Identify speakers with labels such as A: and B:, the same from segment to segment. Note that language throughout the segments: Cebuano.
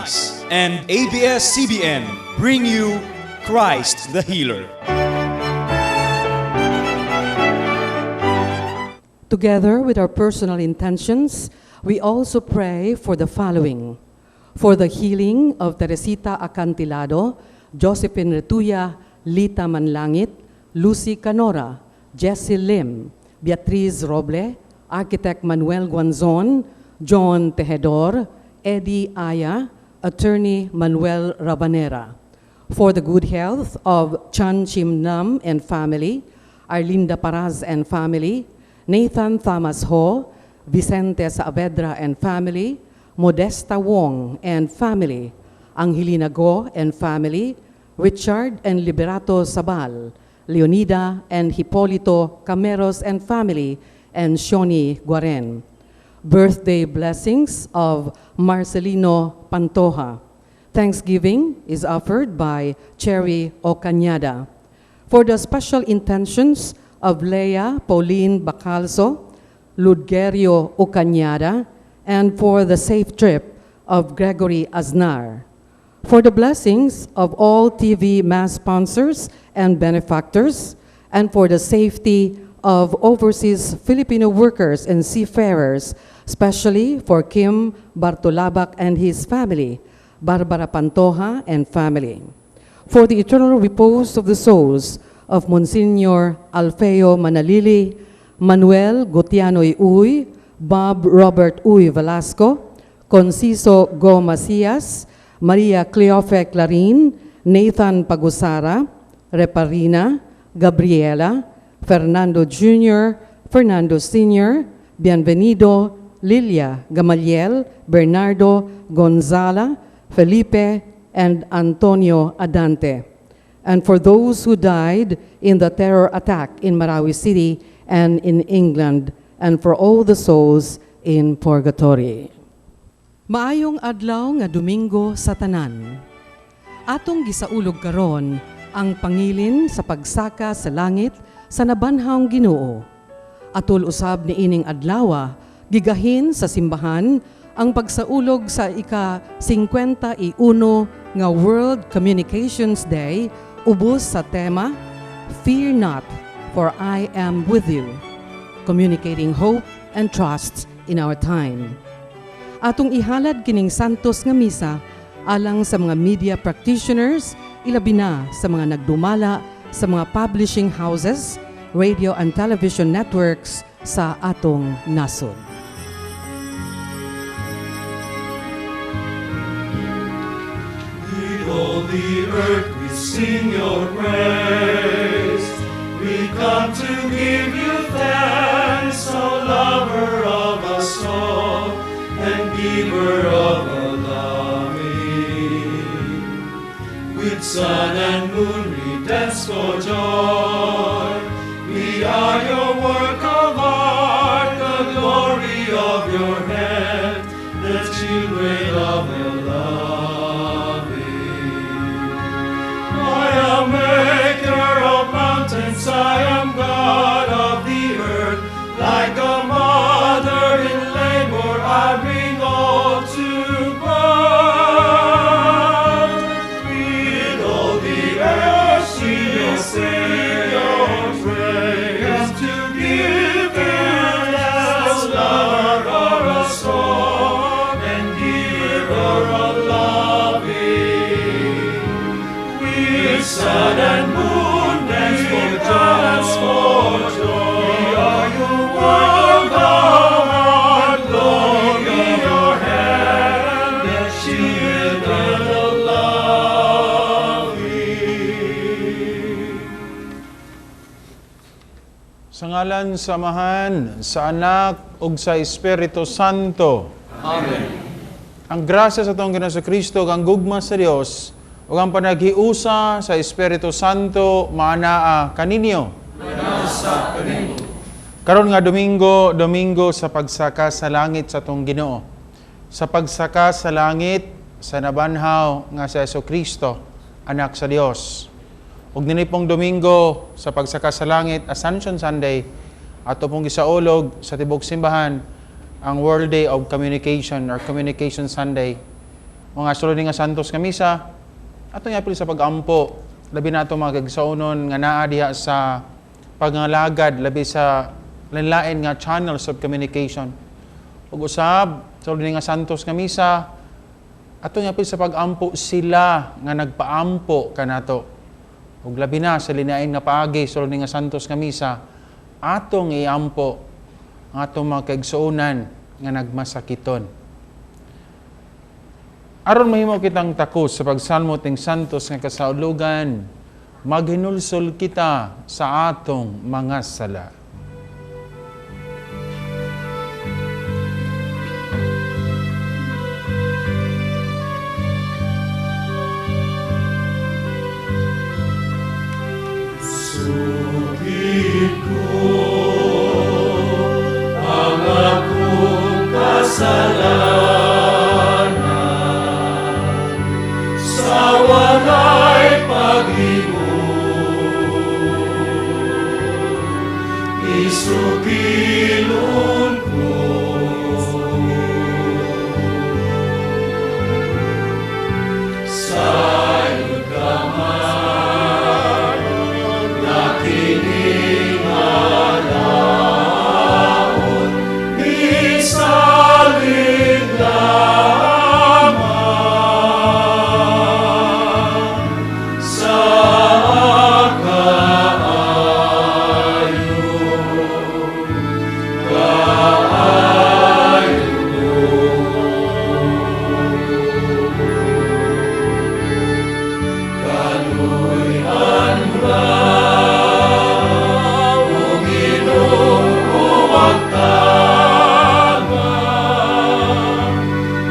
A: Nice and ABS-CBN bring you Christ the Healer.
B: Together with our personal intentions, we also pray for the following: for the healing of Teresita Acantilado, Josephine Retuya, Lita Manlangit, Lucy Canora, Jesse Lim, Beatriz Roble, Architect Manuel Guanzon, John Tejedor, Eddie Aya, Attorney Manuel Rabanera. For the good health of Chan Chim Nam and family, Arlinda Paraz and family, Nathan Thomas Ho, Vicente Saavedra and family, Modesta Wong and family, Angelina Go and family, Richard and Liberato Sabal, Leonida and Hipolito Cameros and family, and Shoni Guaren. Birthday blessings of Marcelino Pantoja. Thanksgiving is offered by Cherry Ocañada. For the special intentions of Leah Pauline Bacalso, Ludgerio Ocañada, and for the safe trip of Gregory Aznar. For the blessings of all TV mass sponsors and benefactors, and for the safety of overseas Filipino workers and seafarers, especially for Kim Bartolabak and his family, Barbara Pantoja and family. For the eternal repose of the souls of Monsignor Alfeo Manalili, Manuel Gutianoy Uy, Bob Robert Uy Velasco, Conciso Go Macias, Maria Cleofe Clarin, Nathan Pagusara, Reparina, Gabriela, Fernando Jr., Fernando Sr., Bienvenido, Lilia, Gamaliel, Bernardo, Gonzala, Felipe, and Antonio Adante. And for those who died in the terror attack in Marawi City and in England, and for all the souls in purgatory. Maayong adlaw nga Domingo sa tanan. Atong gisaulog karon ang pangilin sa pagsaka sa langit sa nabanhawng Ginoo. Atol usab niining adlawa, gigahin sa simbahan ang pagsaulog sa ika-51 nga World Communications Day ubos sa tema "Fear Not, for I Am With You", communicating hope and trust in our time. Atong ihalad kining santos nga misa alang sa mga media practitioners, ilabi na sa mga nagdumala sa mga publishing houses, radio and television networks sa atong nasod.
C: With all the earth we sing your praise. We come to give you thanks, O lover of us all, and giver of our loving. With sun and moon we dance for joy. We are your work of art, the glory of your hand, the children of your loving. I am maker of mountains, I am God of the earth. Like a mother in labor, I bring all to birth. With all the earth, sing your praise. Come to give you thanks, lover of us all, and giver of loving. With sun and moon, dance for dance for joy. We are your work of art, glory of your hand, the children of loving.
D: Sa ngalan sa Amahan, sa Anak, ug sa Espiritu Santo. Amen. Ang grasya sa atong Ginoong Kristo, ang gugma sa Dios, ug ang panaghiusa sa Espiritu Santo maanaa kaninyo. Karon nga Domingo, Domingo sa pagsaka sa langit sa atong Ginoo. Sa pagsaka sa langit sa nabanhaw nga si Kristo, anak sa Dios. Ug nini pong Domingo sa pagsaka sa langit, Ascension Sunday, ato pong gisaulog sa tibok simbahan ang World Day of Communication or Communication Sunday. Mga sulod nga Santos nga Misa, atong iapil sa pagampo, labi nato mga kaigsuonan nga naa diha sa pangalagad, labi sa lain-lain nga channels of communication. Ug usab, sulod nga Santos nga Misa, atong iapil sa pagampo sila nga nagpaampo kanato. Ug labi na sa linain nga paagi sulod nga Santos nga Misa, atong iampo ang atong mga kaigsuonan nga nagmasakiton. Aron mahimo kitang takos sa pagsalmo ting Santos nga kasaulugan, maghinulsol kita sa atong mga sala.
C: Sugid ko ang akong kasalanan sa walay paghingot, isugilon ko sayod ka man na kini nga laot, misalig lamang sa kaayo, kaayo mo. Kaluy-an mo lang, O Ginoo, ang tama,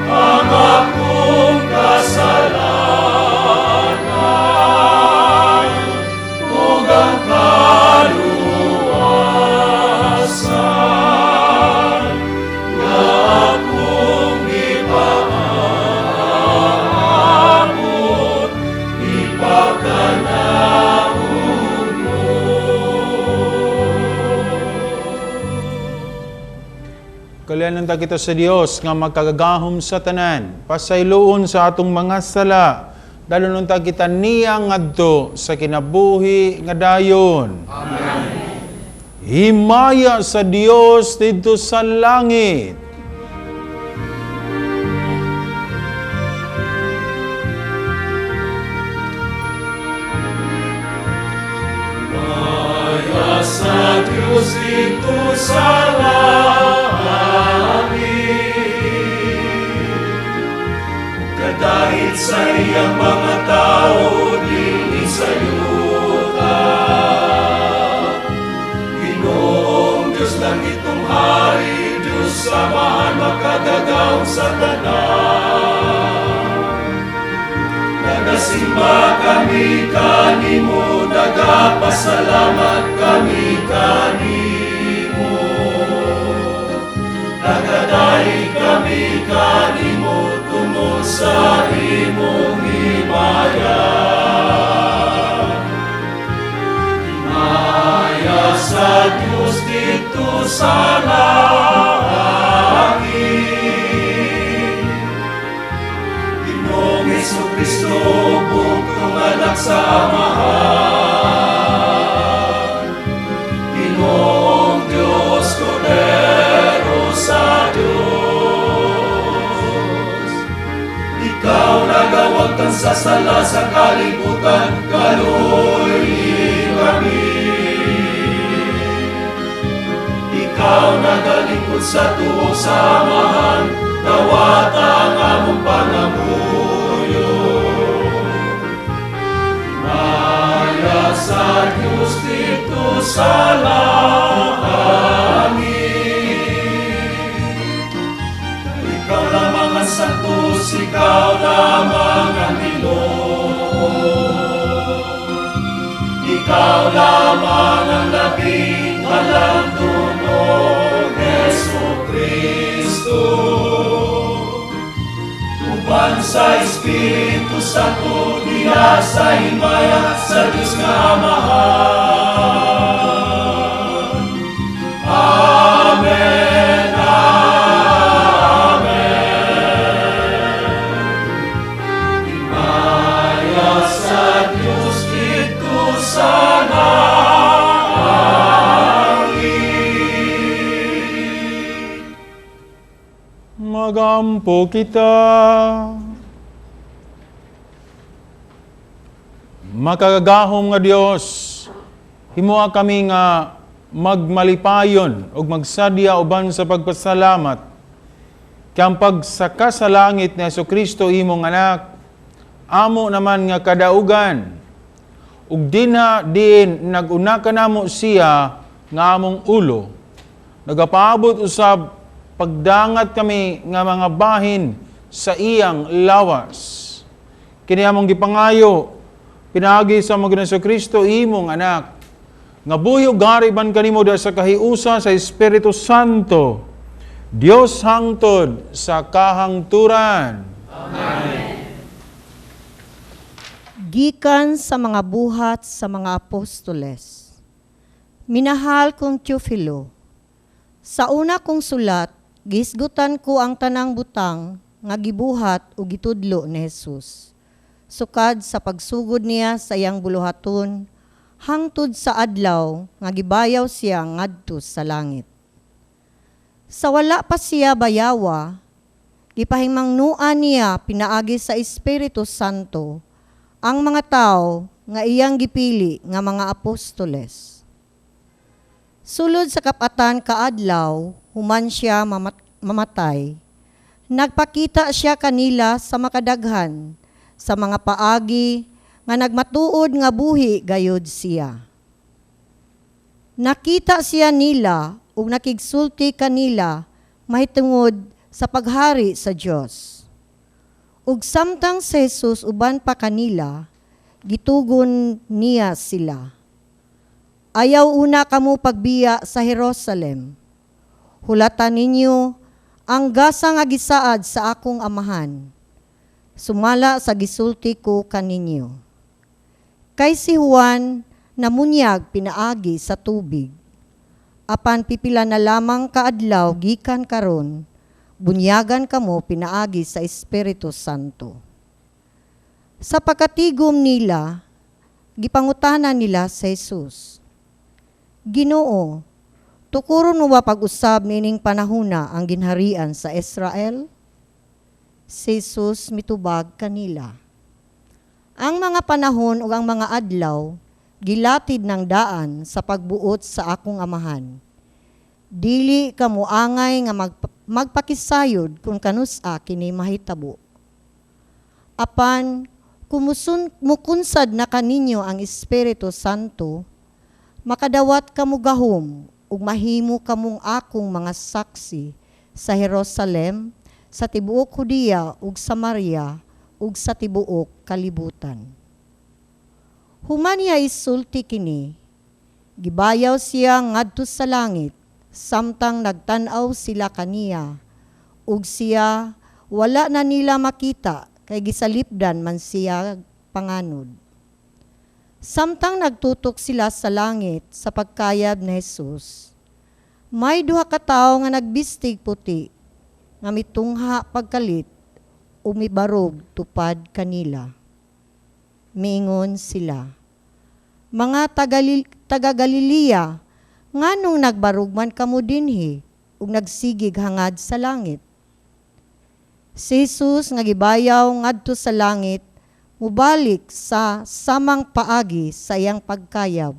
C: ang akong kasalanan ug ang kaluwasan nga akong gipaamot, ipakanaog mo.
D: Kaluoyan ta kita sa Dios nga makagagahom sa tanan, pasayloon sa atong mga sala, dalon unta kita niya ngadto sa kinabuhi nga dayon. Amen. Himaya sa Dios didto sa langit.
C: Himaya sa Diyos didto sa langit, kadahit sa iyang mga tao dinhi sa yuta. Ginoong Diyos langitong hari, Diyos Amahan makagagahom sa tanan. Nagasimba kami kanimo, nagapasalamat kami kanimo. Nagadayeg kami kanimo tungod sa imong himaya. Himaya sa Diyos didto sa langit. Ginoong Hesukristo, bugtong anak sa Amahan. Ginoong Diyos, Kordero sa Diyos. Ikaw nagawagtang sa sala sa kalibutan, kaluoy kami. Ikaw nagalingkod sa tuo sa Amahan, dawata ang among pangamuyo. Himaya sa Diyos didto sa langit. Ikaw lamang ang santos, ikaw lamang ang Ginoo. Ikaw lamang ang labing halandunong Hesukristo. Uban sa Espiritu Santo, diha sa himaya sa Diyos nga Amahan. Amen. Amen.
D: Ampo kita. Makagagahom nga Dios, himoa kami nga magmalipayon ug magsadya uban sa pagpasalamat kay ang pagsaka sa langit ni Kristo imong anak amo naman nga kadaugan ug dinha diin nag-una kanamo siya nga among ulo, nagapaabot usab pagdangat kami nga mga bahin sa iyang lawas. Kini among gipangayo pinaagi sa among Ginoong Kristo, imong anak, nga buhi ug hari ban kanimo sa kahiusa sa Espiritu Santo, Dios, hangtod sa kahangturan.
E: Gikan sa mga Buhat sa mga Apostoles. Minahal kong Teofilo, sa una kong sulat, gihisgutan ko ang tanang butang nga gibuhat o gitudlo ni Jesus, sukad sa pagsugod niya sa iyang buluhaton, hangtod sa adlaw nga gibayaw siya ngadto sa langit. Sa wala pa siya bayawa, gipahimangnuan niya pinaagi sa Espiritu Santo ang mga tao nga iyang gipili nga mga apostoles. Sulod sa 40 kaadlaw, human siya mamatay, nagpakita siya kanila sa makadaghan sa mga paagi nga nagmatuod nga buhi gayud siya. Nakita siya nila ug nakigsulti kanila mahitungod sa paghari sa Dios. Ug samtang si Jesus uban pa kanila, gitugon niya sila: "Ayaw una kamo pagbiya sa Jerusalem. Hulatan ninyo ang gasa nga gisaad sa akong Amahan, sumala sa gisulti ko kaninyo. Kay si Juan namunyag pinaagi sa tubig. Apan pipila na lamang kaadlaw gikan karon, bunyagan kamo pinaagi sa Espiritu Santo." Sa pagkatigom nila, gipangutana nila sa Jesus, "Ginoo, tukuron mo ba pag-usab niining panahuna ang ginharian sa Israel?" Si Jesus mitubag kanila, "Ang mga panahon ug ang mga adlaw gilatid ng daan sa pagbuot sa akong Amahan. Dili kamo angay nga magpakisayod kung kanus-a kini mahitabo. Apan kumusun, mukunsad na kaninyo ang Espiritu Santo, makadawat kamo gahom ug mahimo kamong akong mga saksi sa Jerusalem, sa tibuok Judea ug Samaria ug sa tibuok kalibutan." Human niya isulti kini, gibayaw siya ngadto sa langit samtang nagtan-aw sila kaniya, ug siya wala na nila makita kay gisalipdan man siya panganod. Samtang nagtutok sila sa langit sa pagkayab ni Jesus, may duha ka tawo nga nagbistig puti nga mitungha pagkalit ug mibarog tupad kanila. Miingon sila, "Mga taga Galilea, nganong nagbarog man kamo dinhi ug nagsigig hangad sa langit? Si Jesus nga gibayaw ngadto sa langit mubalik sa samang paagi sa iyang pagkayab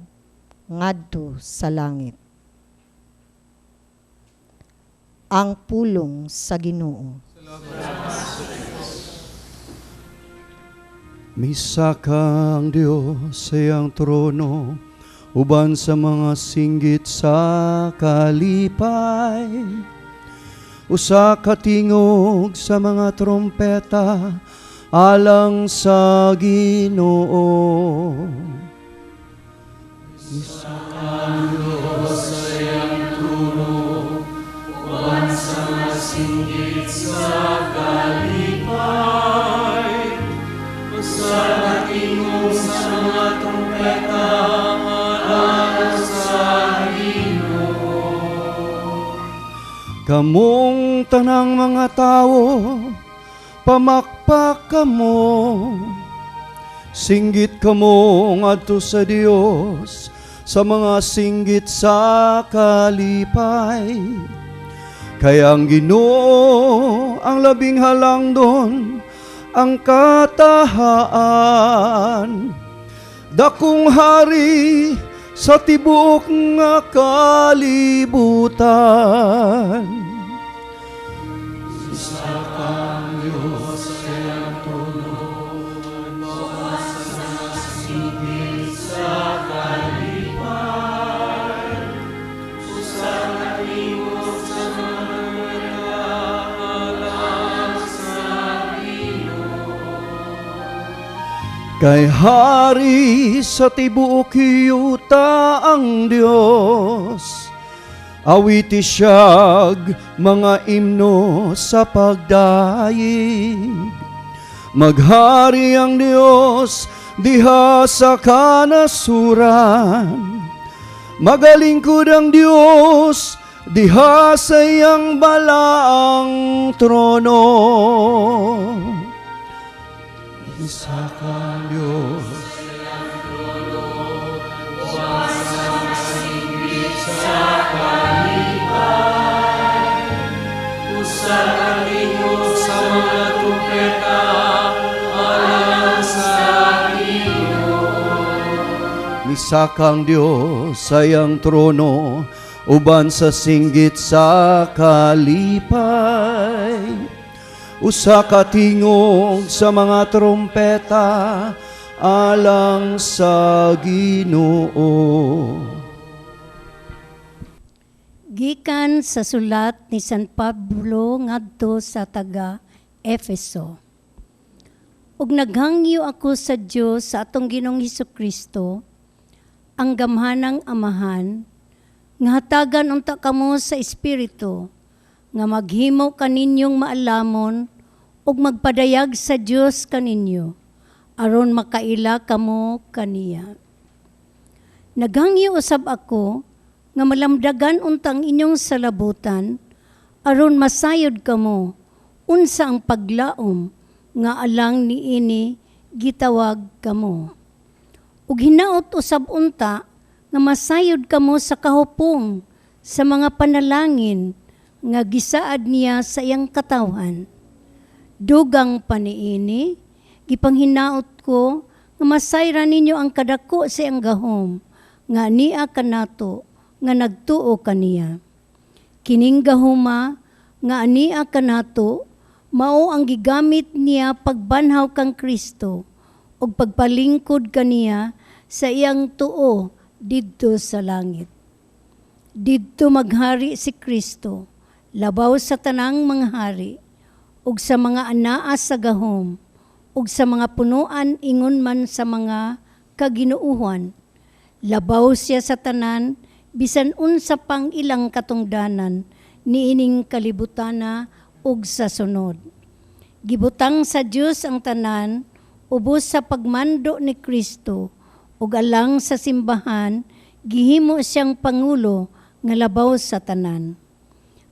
E: ngadto sa langit." Ang pulong sa Ginoo.
F: Misaka ang Diyos sa iyang trono uban sa mga singgit sa kalipay. Usa ka tingog sa mga trompeta alang sa Ginoo. Misaka ang Diyos sa iyang trono uban sa mga singgit sa kalipay. Usa ka tingog sa mga trompeta alang sa Ginoo. Kamong tanang mga tawo, pamakpak kamo. Singgit kamo ngadto sa Dios sa mga singgit sa kalipay. Kay ang Ginoo ang labing halangdon, ang katahaan, dakong hari sa tibuok nga kalibutan. Kay hari sa tibuok yuta ang Dios, awiti siyag mga imno sa pagdayeg. Maghari ang Dios diha sa kanasuran, magalingkod ang Dios diha sa iyang balaang trono. Isa kang Diyos. Misaka ang Diyos sa iyang trono uban sa singgit sa kalipay. Usa ka tingog sa mga trompeta alang sa Ginoo.
G: Gikan sa sulat ni San Pablo ngadto sa taga Efeso. Ug naghangyo ako sa Dios sa atong Ginoong Hesukristo, ang gamhanang Amahan, nga hatagan unta kamo sa Espiritu, nga maghimo kaninyong maalamon ug magpadayag sa Dios kaninyo, aron makaila kamo kaniya. Naghangyo usab ako nga malamdagan untang inyong salabutan, aron masayod kamo unsa ang paglaom nga alang niini gitawag kamo. Ug hinaot usab unta nga masayod kamo sa kahupong sa mga panalangin nga gisaad niya sa iyang katawhan. Dugang pa niini, gipanghinaot ko nga masayran ninyo ang kadako sa iyang gahom nga niya kanato nga nagtuo kaniya. Kining gahuma nga ania kanato mao ang gigamit niya pagbanhaw kang Kristo ug pagpalingkod kaniya sa iyang tuo didto sa langit. Didto maghari si Kristo labaw sa tanang mga hari ug sa mga anaa sa gahom ug sa mga punuan ingon man sa mga kaginoohan. Labaw siya sa tanan bisan unsa pang ilang katungdanan niining kalibutana ug sa sunod. Gibutang sa Dios ang tanan ubos sa pagmando ni Kristo ug alang sa simbahan gihimo siyang pangulo nga labaw sa tanan.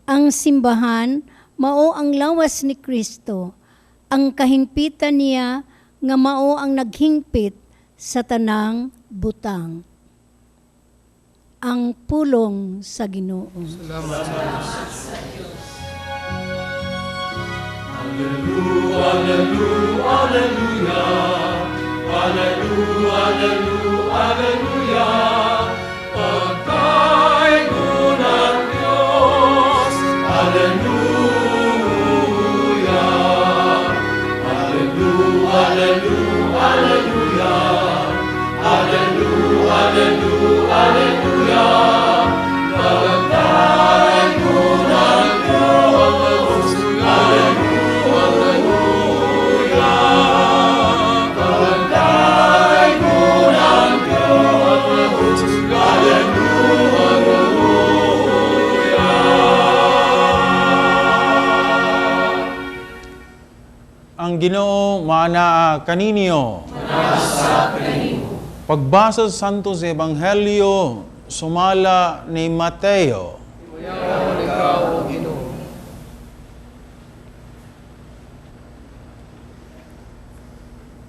G: Ang simbahan mao ang lawas ni Kristo, ang kahingpitan niya nga mao ang naghingpit sa tanang butang. Ang pulong sa Ginoo.
D: Ang Ginoo maanaa kaninyo. Pagbasa sa Santos Ebanghelyo sumala ni Mateo.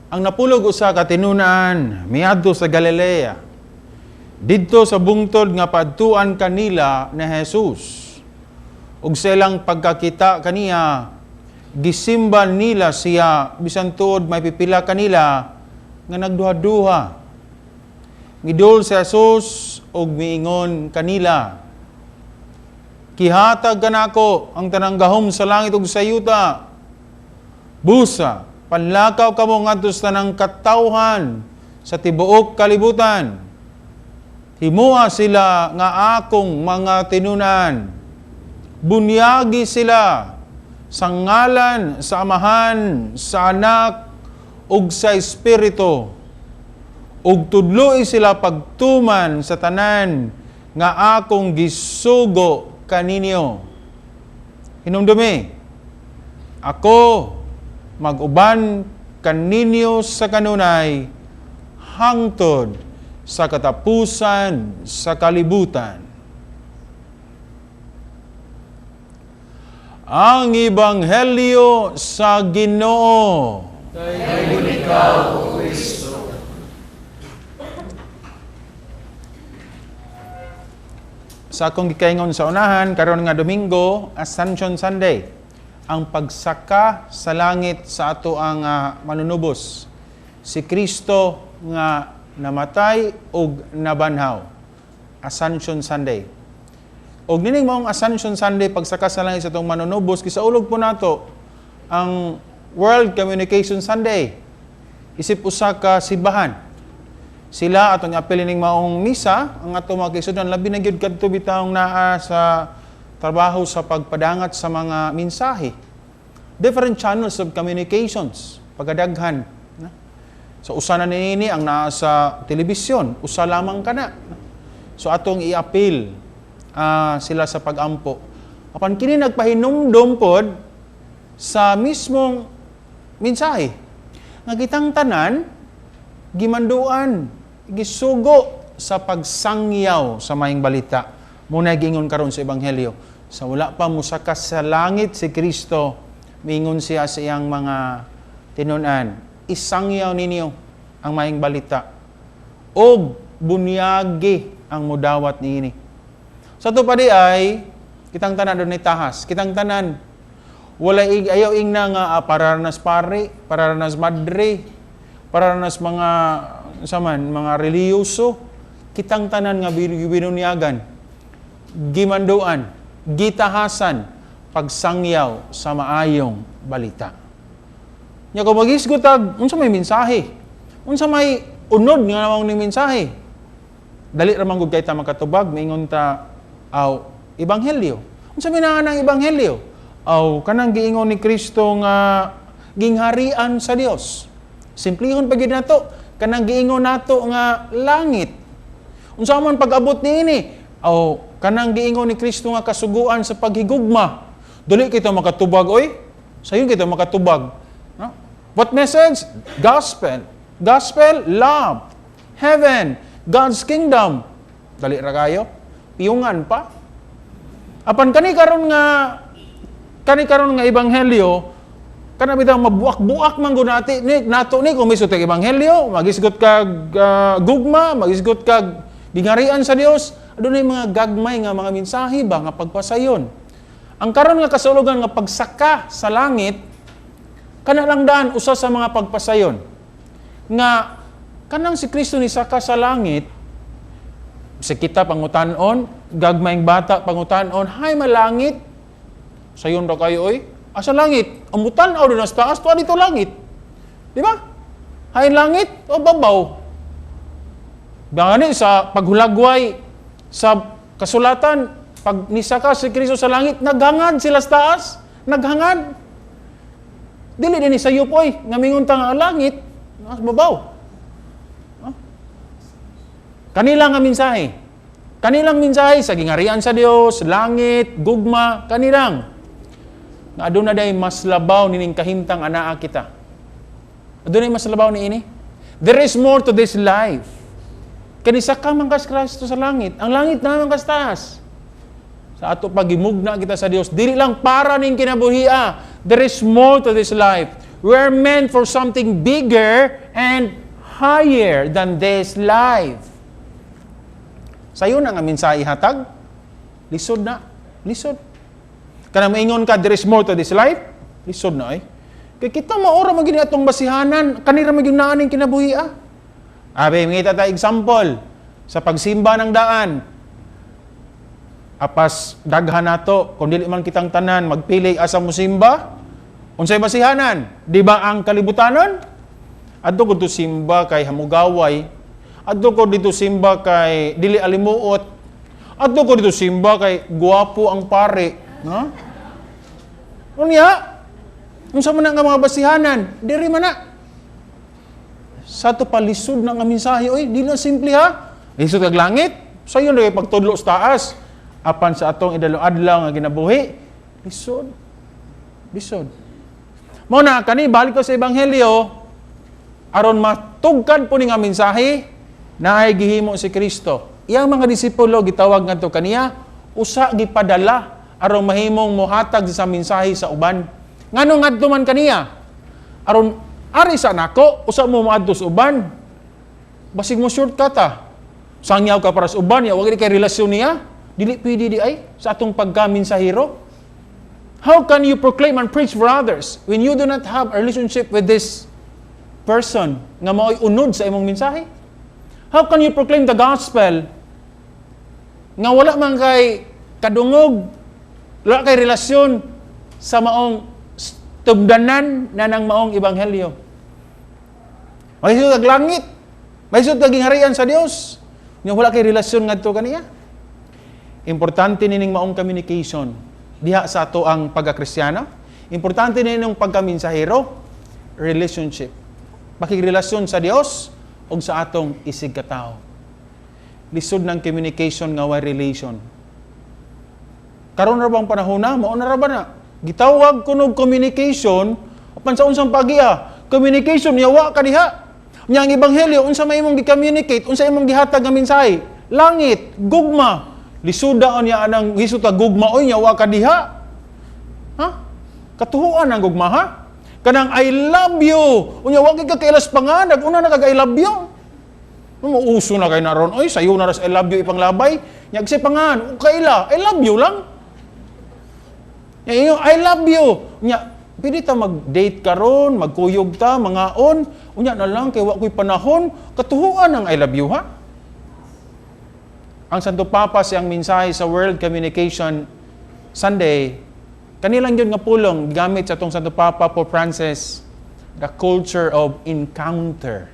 D: Ang napulog usa ka tinun-an miadto sa Galilea. Didto sa bungtod nga paadtuan kanila ni Jesus. Ug sa ilang pagkakita kaniya, gisimba nila siya, bisan tuod may pipila kanila nga nagduha-duha. Midul si Jesus ug miingon kanila, "Gihatag kanako ang tanang gahom sa langit ug sa yuta. Busa, panlakaw kamo ngadto sa tanang katawhan sa tibuok kalibutan. Himoa sila nga akong mga tinun-an. Bunyagi sila sa ngalan sa Amahan, sa Anak ug sa Espiritu. Ug tudloi sila pagtuman sa tanan nga akong gisugo kaninyo. Hinumdumi, ako mag-uban kaninyo sa kanunay hangtod sa katapusan sa kalibutan." Ang Ebanghelyo sa Ginoo.
C: Ikaw, Kristo.
D: Sa akong gikaingon sa unahan, karon nga Domingo, Ascension Sunday, ang pagsaka sa langit sa ato ang manunubos, si Kristo nga namatay ug nabanhaw. Ascension Sunday. Og nining maong Ascension Sunday, pagsaka sa langit sa atong manunubos, gisaulog po nato ang World Communication Sunday. Isip usa ka simbahan. Sila atong apil ning maong misa, ang atong mga kaigsuonan, labi na gyud kadto bitawng naa sa trabaho sa pagpadangat sa mga mensahe. Different channels of communications, pagkadaghan. Na? So usa na niini ang naa sa telebisyon, usa lamang kana. So atong iapil sila sa pagampo. Apan kini nagpahinumdom pod sa mismong mensahe nga kitang tanan gimanduan, gisugo sa pagsangyaw sa maayong balita. Muna giingon karon sa Ebanghelyo, sa wala pa mosaka sa langit si Kristo, miingon siya sa iyang mga tinun-an, "Isangyaw ninyo ang maayong balita og bunyagi ang mudawat niini." Sa ato pa di ay kitang tanan dunay tahas, kitang tanan wala ayaw ingna nga para nas pare, para nas madre, para nas mga saman, mga relihiyoso. Kitang tanan nga binunyagan, gimanduan, gitahasan pagsangyaw sa maayong balita. Nya kung magisgot tag unsa may mensahe, unsa may unod nga namang ning mensahe, dali ra man gud kay ta makatubag, maingon ta aw ebanghelyo. Unsa may nga ebanghelyo? Aw kanang giingon ni Kristo nga gingharian sa Dios. Simplihon pa gyud nato kanang giingon nato nga langit. Unsa man pag-abot niini? Aw kanang giingon ni Kristo nga kasuguan sa paghigugma. Dali kita makatubag oy. Sayon kita makatubag. No? What message? Gospel. Gospel, love. Heaven, God's kingdom. Dali ra kayo. Piyungan pa. Apan kani karon nga ebanghelyo, kana bitaw mabuak-buak man gud nati ni nato ni kung misot kag ebanghelyo, magisgot kag gugma, magisgot kag gingarian sa Dios, adunay mga gagmay nga mga mensahe ba nga pagpasayon. Ang karon nga kasulugan nga pagsaka sa langit, kana lang daan usa sa mga pagpasayon nga kanang si Kristo ni saka sa langit. Sa kita pangutanon, gagmayng bata pangutanon, hay malangit. Sayon ra kayo oy. Asa langit? Amutan aw doon sa taas, tuwa dito langit. Di ba? Hay langit o babaw. Gani sa paghulagway sa kasulatan, pag nisaka si Kristo sa langit, naghangad sila sa taas, naghangad. Dili din ni sayop oy, nga mingon ta nga langit, nasa babaw. Huh? Kanila nga mensahe. Kanilang mensahe sa gingarian sa Dios, langit, gugma, kanilang. Nga aduna day mas labaw nining kahimtang anaa kita. Adunay mas labaw niini. There is more to this life. Kanisa ka man kas Kristo sa langit. Ang langit na man kas taas. Sa ato pagimugna kita sa Dios, dili lang para ning kinabuhia. There is more to this life. We are meant for something bigger and higher than this life. Sayo na nga mensahe hatag. Lisod na. Lisod. Kanang maingon ka, "There is more to this life," lisod na ay. Kay kita mao ra man gyud atong basihanan, kanira man gyud naa ning kinabuhi ah. Abi, mangita ta example sa pagsimba ng daan. Apas daghan nato, kung dili man kitang tanan magpili asa mo simba, unsay basihanan? Di ba ang kalibutanon? Adto ko dito simba kay hamugaway. Adto ko dito simba kay dili alimuot. Adto ko dito simba kay guwapo ang pare. No? Unya, unsa man na nga mga basihanan? Diri man na. Sa ato palisod na nga mensahe, oy, di lang simple ha. Lisod kag langit, sayon ra kay pagtudlo sa taas. Apan sa atong idalo-adlaw nga kinabuhi, lisod. Lisod. Mao na kani balik ko sa ebanghelyo aron matugkad po ni nga mensahe naay gihimo si Kristo. Iyang mga disipulo gitawag ngadto kaniya, usa gipadala aron mahimong mohatag sa mensahe sa uban. Ngano ngadto man kaniya? Aron ari sa nako, usa mo moadto sa uban. Basig mo shortcut ah. Sangyaw ka para sa uban, ya wa kay relasyon niya. Dili pwede di ay sa atong pagkaminsahero. How can you proclaim and preach for others when you do not have a relationship with this person nga mao'y unod sa imong mensahe? How can you proclaim the gospel nga wala man kay kadungog, wala kay relasyon sa maong tubdanan na ng maong ebanghelyo? Mahisod kag langit, mahisod kag gingharian sa Dios, nga wala kay relasyon ngadto kaniya. Importante nining maong communication diha sa ato ang pagkakristyano. Importante nining pagkaminsahero, relationship. Pakigrelasyon sa Dios o sa atong isig katao. Lisod ng communication nga way relation. Karon ra bang panahon na? Mao na ra ba na? Gitawag kunog communication apan sa unsang pagia? Communication yawa ka diha. Nya ang ebanghelyo unsa may imong gi-communicate, unsa imong gihatag nga mensahe? Langit, gugma. Lisuda niya anang hisot gugma oy nya wa ka diha. Ha? Katuhuan ang gugma ha? Kanang "I love you." Unya wa ka kailas panganag, una na kag "I love you." Mo uso na kay naron, oy sayo na ras "I love you" ipanglabay. Nya kasi pangan, kaila, "I love you" lang. Nya ingon, "I love you." Nya pwede ta mag-date karon, magkuyog ta, mangaon. Unya na lang kay wa ko'y panahon, katuhuan ang "I love you" ha. Ang Santo Papa siyang mensahe sa World Communication Sunday, kanilang yun nga pulong gamit sa atong Santo Papa Pope Francis, the culture of encounter.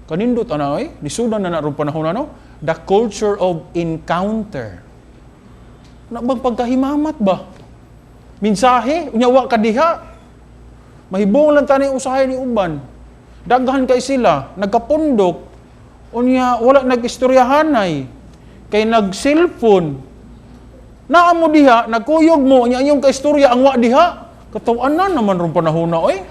D: Kanindot ana oy, lisudan na na ron panahon ano, the culture of encounter. Na bang pagkahimamat ba? Mensahe, unya wa ka diha. Mahibong lang tani usahay ni uban. Daghan kay sila, nagkapundok. Unya wala nag-istoryahanay. Kay nag-cellphone. Naa mo diha, nagkuyog mo, unya iyong kaistorya ang wa diha. Katawanan naman ron panahon na oy.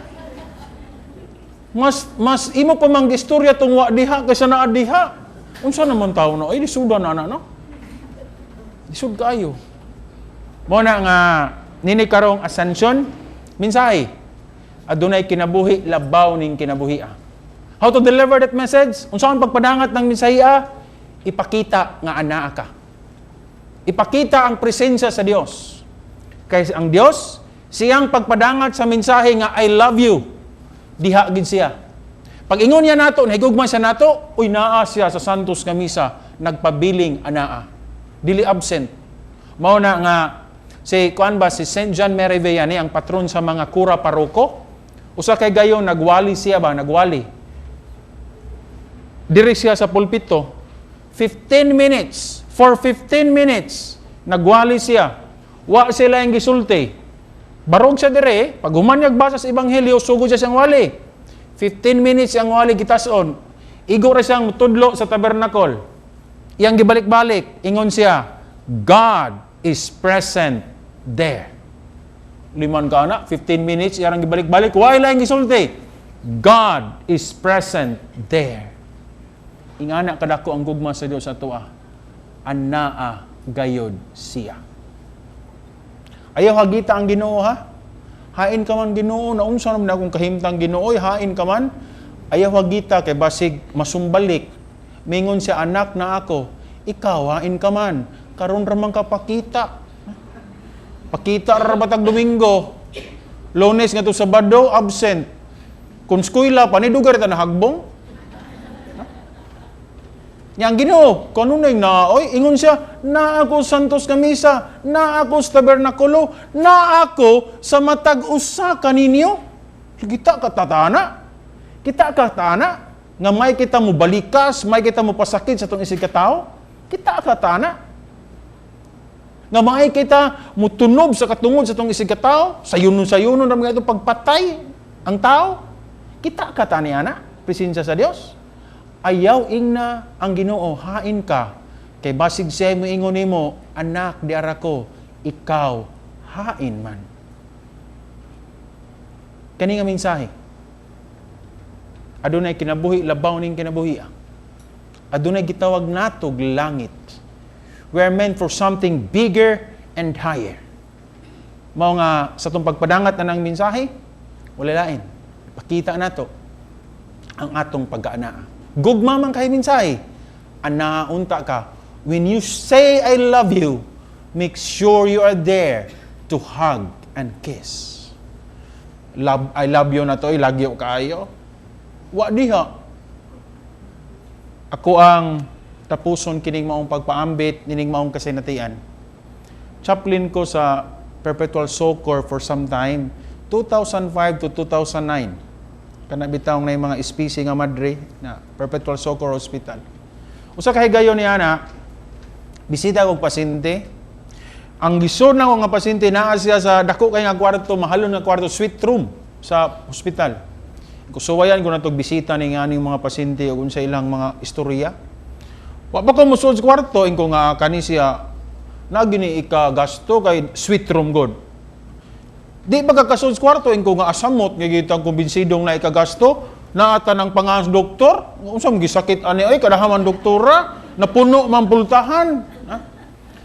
D: Mas mas imo pa mang istorya tong wa diha kaysa naa diha. Unsa naman tao na oy, lisudan na na no? Lisod kaayo. Mo na nga nini karong Ascension mensahe adunay kinabuhi labaw ning kinabuhi. How to deliver that message? Unsa ang pagpadangat ng mensahe? Ipakita nga anaa ka. Ipakita ang presensya sa Dios. Kay ang Dios siyang pagpadangat sa mensahe nga "I love you." Diha gid siya. Pag ingon niya nato, nahigugma siya nato, uy naa siya sa Santos nga Misa, nagpabiling anaa. Dili absent. Mao na nga si kuan ba si Saint John Mary Vianney ang patron sa mga kura paroko. Usa kay gayon nagwali siya ba, nagwali. Diri siya sa pulpito. 15 minutes, for 15 minutes nagwali siya. Wa sila yung gisulti. Barog siya dire, pag human niya basa sa ebanghelyo, sugod siya siyang wali. 15 minutes siyang wali gitason. Igo ra siyang tudlo sa tabernacle. Iyang gibalik-balik, ingon siya, "God is present there." Liman ka na, 15 minutes, iyang gibalik-balik, why lang gisulti? "God is present there." Ingana kadako ang gugma sa Dios atoa. Anaa gayod siya. Ayaw hagita ang Ginoo ha. Hain ka man Ginoo, naunsa naman akong kahimtang Ginoo, hain ka man. Ayaw hagita kay basig masumbalik. Mingon siya, "Anak na ako, ikaw hain ka man. Karon ra man ka pakita." Pakita ra batag Domingo. Lunes ngadto Sabado absent. Kung eskwela panidugar ta nahagbong. Yang Ginoo, kanunay na oy, ingon siya, naa ako santos nga misa, naa ako sa tabernakulo, naa ako sa matag usa kaninyo. Kita ka tatana. Kita ka tana nga may kita mo balikas, may kita mo pasakit sa atong isig katao. Kita ka tana. Nga may kita mutunob sa katungod sa atong isig katao, sayunon-sayunon ra mga itong pagpatay ang tao. Kita ka tani ana, presensya sa Dios. Ayaw ingna ang Ginoo, hain ka. Kay basig siya mo ingon nimo, anak di ara ko, ikaw hain man. Kani nga mensahe. Adunay kinabuhi labaw ning kinabuhi. Adunay gitawag natog langit. We are meant for something bigger and higher. Mao nga sa atong pagpadangat na ng mensahe, wala lain. Pakita nato ang atong pagkaanaa. Gugma man kay mensahe, anaa unta ka. When you say I love you, make sure you are there to hug and kiss. Love, I love you na to, lagyo kaayo. Wa diha. Ako ang tapuson kining maong pagpaambit, nining maong kasinatian. Chaplain ko sa Perpetual Succor for some time, 2005 to 2009. Kana bitaw na yung mga especie nga madre na Perpetual Succor Hospital. Usa ka higayon ni ana, bisita og pasyente. Ang gisod na nga pasyente naa siya sa dako kay nga kwarto, mahalon nga kwarto, suite room sa hospital. Kusuwayan ko na tog bisita ni nga aning mga pasyente ug unsa ilang mga istorya. Wa pa ko musulod sa kwarto, ingko nga kani siya nagini ika gasto kay suite room god. Di ba kakasud sa kwarto, ingko nga asamot nga gitang kumbinsidong na ikagasto, naata ng pangas doktor, unsa man gisakit ani ay kadahaman doktora, napuno man pultahan. Ha?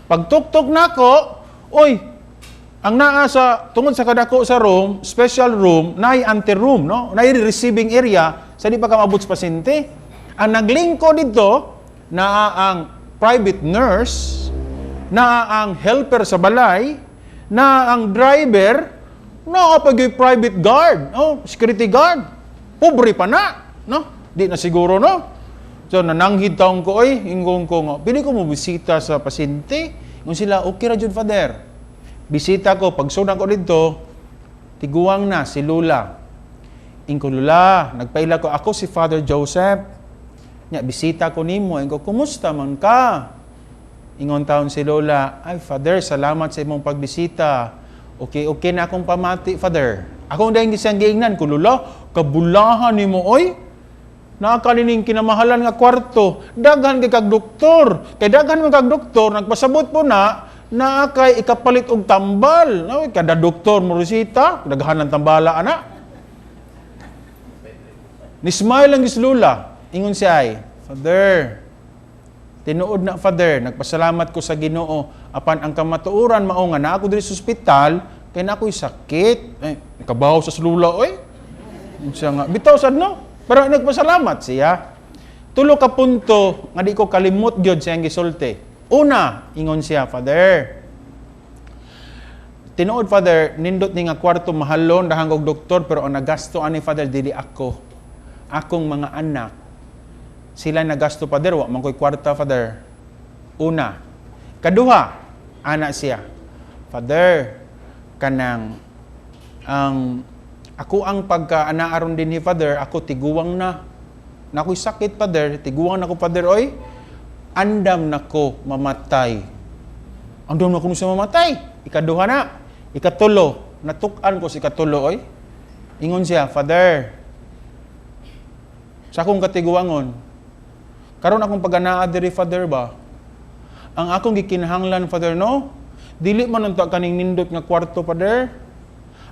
D: Pagtuktok nako, oy, ang naa sa tungod sa kadako sa room, special room, naay ante room, no? Naay receiving area sa di pa ka maabot sa pasyente. Ang naglingkod dito, naa ang private nurse, naa ang helper sa balay, naa ang driver, naa pa gyud private guard, oh, security guard. Pobre pa na, no? Di na siguro, no? So nananghid taong ko, oy, ingon ko nga, pili ko mo bisita sa pasyente. Ingon sila, okay ra jud, Father. Bisita ko, pagsunod ko dito, tiguang na si Lula. Ingko, Lula, nagpaila ko, ako si Father Joseph. Nya, bisita ko nimo. Ingko, kumusta man ka? Ingon taon si Lola, ay Father, salamat sa imong pagbisita. Okay, okay na akong pamati, Father. Akong dahil siyang giingnan ko, Lola, kabulahan nimo, oy. Nakakalining kinamahalan nga kwarto. Daghan kay kag doktor. Kay daghan man kag doktor, nagpasabot po na, naa kay ikapalit og tambal. No, kada doktor mo resita, daghan ng tambala ana. Ni smile ang gislula. Ingon siya ay, Father, tinuod na Father, nagpasalamat ko sa Ginoo apan ang kamatuoran mao nga naa ako diri sa ospital kay na ako'y sakit. Ay, nakabaw sa lula oy. Siya nga, bitaw sad no. Pero nagpasalamat siya. Tulo ka punto nga di ko kalimot gyud siyang gisulti. Una, ingon siya, Father, tinuod Father, nindot ni nga kwarto mahalon dahang og doktor pero ang nagasto ani Father dili ako. Akong mga anak sila nagasto Father, wa man ko'y kwarta Father. Una. Kaduha, ana siya. Father, kanang ang ako ang pagka ana aron din ni Father, ako tiguang na. Na ako'y sakit Father, tiguang na ko Father oy. Andam nako mamatay. Andam nako sa mamatay. Ikaduha na. Ikatulo, natuk-an ko si ikatulo oy. Ingon siya, Father, sa akong katiguangon, karon akong paganaa diri Father ba? Ang akong gikinahanglan Father no, dili man unta kaning nindot nga kwarto Father.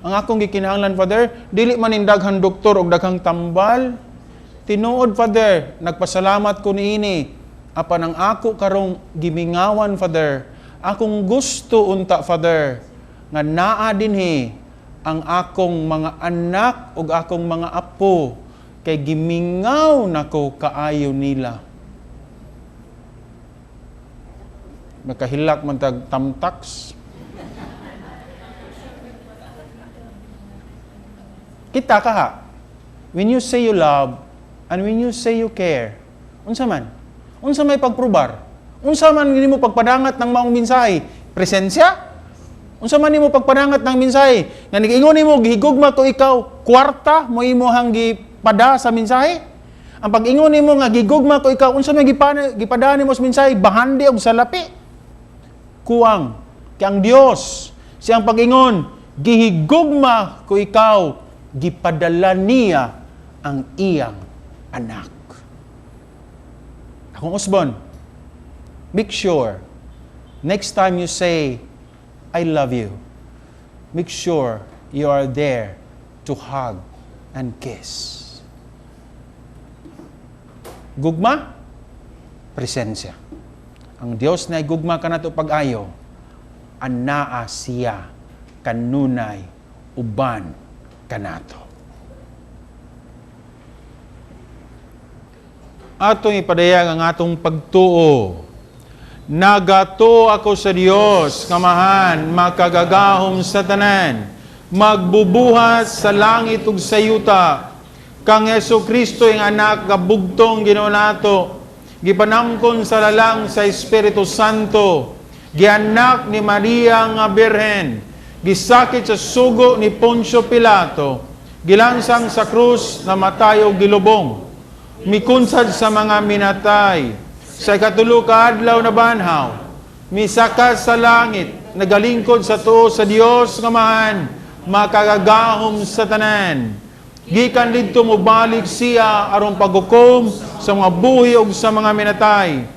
D: Ang akong gikinahanglan Father, dili man ning daghang doktor og daghang tambal. Tinuod Father, nagpasalamat ko niini. Apan ang ako karong gimingawan Father, akong gusto unta Father nga naa dinhi ang akong mga anak ug akong mga apo kay gimingaw nako kaayo nila. Makahilak man tag tamtax. Kita ka ha. When you say you love, and when you say you care, unsa man? Unsa may pagprobar? Unsa man nimo pagpadangat ng maong mensahe? Presensya? Unsa man nimo pagpadangat ng mensahe? Nga nag-ingon nimo gihigugma ko ikaw, kwarta mo imuhang gipada sa mensahe? Ang pag-ingon nimo nga gigugma ko ikaw, unsa may gipada nimo sa mensahe? Bahandi og salapi. Kuwang kay ang Dios siyang pag-ingon, gihigugma ko ikaw, gipadala niya ang iyang anak. Akong usbon, make sure next time you say, "I love you," make sure you are there to hug and kiss. Gugma, presensya. Ang Dios na gugma kanato pag-ayo, anaa siya kanunay uban kanato. Atong ipadayag ang atong pagtuo. Nagatuo ako sa Dios, nga Amahan, makagagahom sa tanan, magbubuhat sa langit ug sa yuta, kang Hesus Kristo iyang anak nga bugtong Ginoo nato, gipanangkon sa lalang sa Espiritu Santo, gianak ni Maria nga Birhen, gisakit sa sugo ni Poncio Pilato, gilansang sa krus, namatay ug gilubong, mikunsad sa mga minatay, sa ikatulo ka adlaw nabanhaw, misaka sa langit, nagalingkod sa tuo sa Dios nga Amahan, makagagahom sa tanan. Gikan didto mobalik siya aron paghukom sa mga buhi ug sa mga minatay.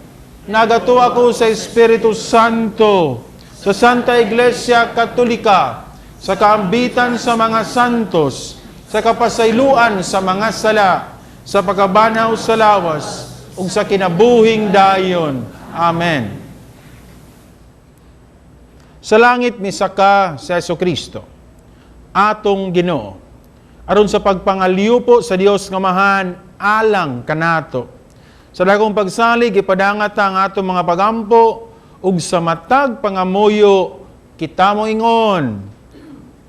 D: Nagatuo ako sa Espiritu Santo, sa Santa Iglesia Katolika, sa kaambitan sa mga santos, sa kapasayloan sa mga sala, sa pagkabanhaw sa lawas, ug sa kinabuhing dayon. Amen. Sa langit misaka sa Hesukristo, atong Ginoo, aron sa pagpangaliupo sa Dios nga Amahan alang kanato. Sa dagong pagsalig ipadangat ang atong mga pagampo ug sa matag pangamuyo kita mo ingon,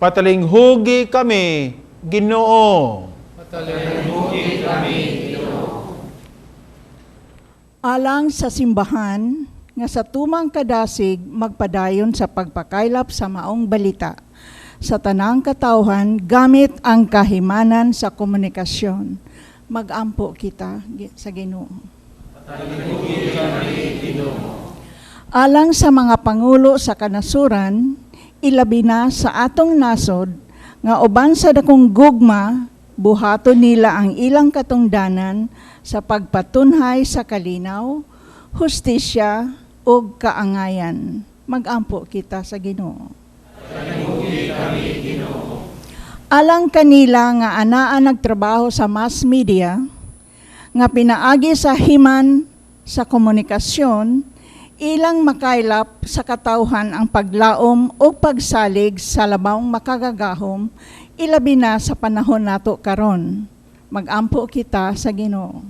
D: patalinghugi kami, Ginoo.
H: Patalinghugi kami, Ginoo.
I: Alang sa simbahan nga sa tumang kadasig magpadayon sa pagpakaylap sa maong balita sa tanang katawhan gamit ang kahimanan sa komunikasyon. Magampo kita sa Ginoo. Alang sa mga pangulo sa kanasuran, ilabi na sa atong nasod nga uban sa dakong gugma buhaton nila ang ilang katungdanan sa pagpatunhay sa kalinaw, hustisya ug kaangayan. Magampo kita sa Ginoo. Alang kanila nga anaa nagtrabaho sa mass media, nga pinaagi sa himan sa komunikasyon, ilang makaylap sa katawhan ang paglaom o pagsalig sa labawng makagagahom, ilabi na sa panahon nato karon. Magampo kita sa Ginoo.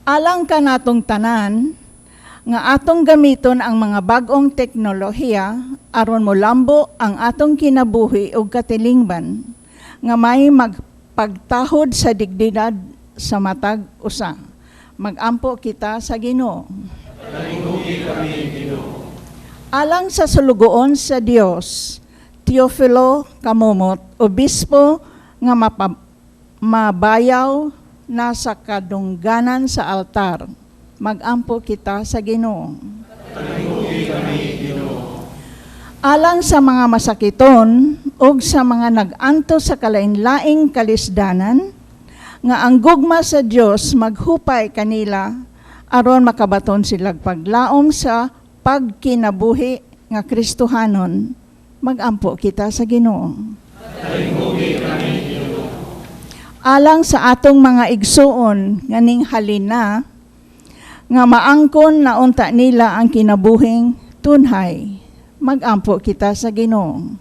I: Alang kanatong tanan nga atong gamiton ang mga bag-ong teknolohiya aron molambo ang atong kinabuhi ug katilingban nga may magpagtahod sa dignidad sa matag usa. Magampo kita sa Ginoo. Alang sa sulugoon sa Dios, Teofilo Camomot, obispo nga mabayaw na sa kadungganan sa altar. Magampo kita sa Ginoo. Alang sa mga masakiton ug sa mga nag-anto sa kalain-laing kalisdanan, nga ang gugma sa Dios maghupay kanila aron makabaton sila paglaom sa pagkinabuhi nga Kristohanon. Magampo kita sa Ginoo. Alang sa atong mga igsuon nganing halina nga maangkon na unta nila ang kinabuhing tunhay. Magampo kita sa Ginoo.